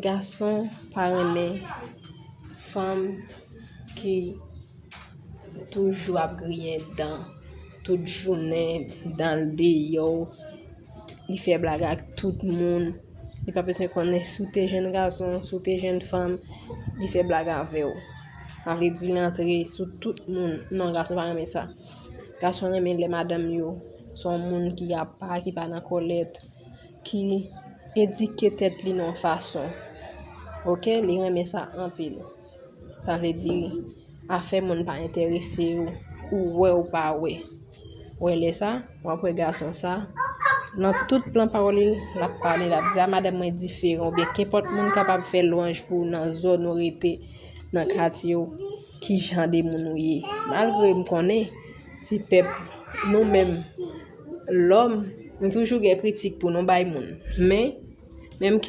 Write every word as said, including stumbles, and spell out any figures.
Gason pa renmen fanm ki toujou ap griyen dan, tout jounen dan l deyò, li fè blag ak tout moun. Li pa bezwen konnen si w te jèn gason, si w te jèn fanm, li fè blag avè w. Sa vle di li antre sou tout moun. Non, gason pa renmen sa. Gason renmen lè madanm yo se yon moun ki apa, ki pa nan kòlèt, ki edike tèt li nan yon fason. Oke, li renmen sa anpil. Sa vle di afè moun pa enterese w, ou wè ou pa wè. Wè lè sa, w ap wè gason sa, nan tout plan pawòl li, l ap pale, l ap di, "A, madanm mwen diferan," oubyen kenpòt moun kapab fè lwanj pou ou nan zòn ou rete, nan katye w, ki jan de moun ou ye. Malgre m konnen, ti pèp, nou menm, lòm, nou toujou gen kritik pou nou bay moun. Men, menm ke